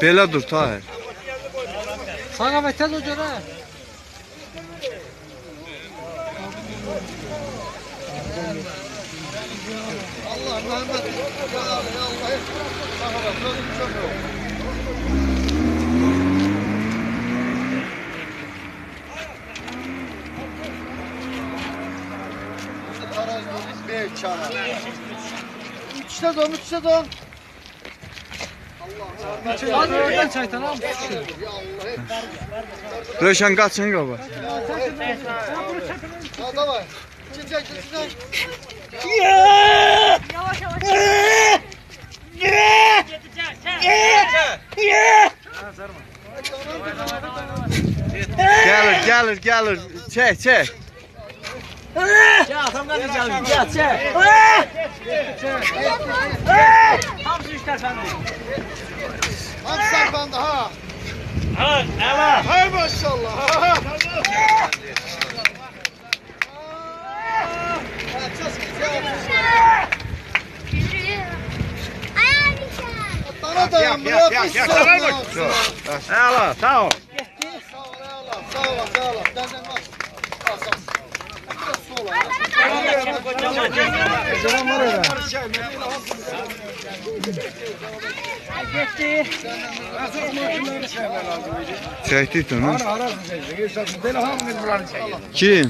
Belə dur Tahir. Sağa və tez o görə. Allah rahmet eylesin. Ya Allah. Sağ ol. Üçte don, üçte don. Hadi çaytan al. Rövşən qaçın qaba. Ha, davay. Çek, çek, çek. Yavaş yavaş. Gəlir, gəlir, gəlir. Çək, çək. Gel atam da gel, gel, çek. Hamısı üç tərəfəndir. Hamısı tərəfəndir, ha. Ha, əla. Hay maşallah. Ha. Dana dayanmıyor. Əla, sağ ol. Sağ ol, əla. Sağ ol, sağ ol. Dəndən bak. Çəkdik də, nə? Kim?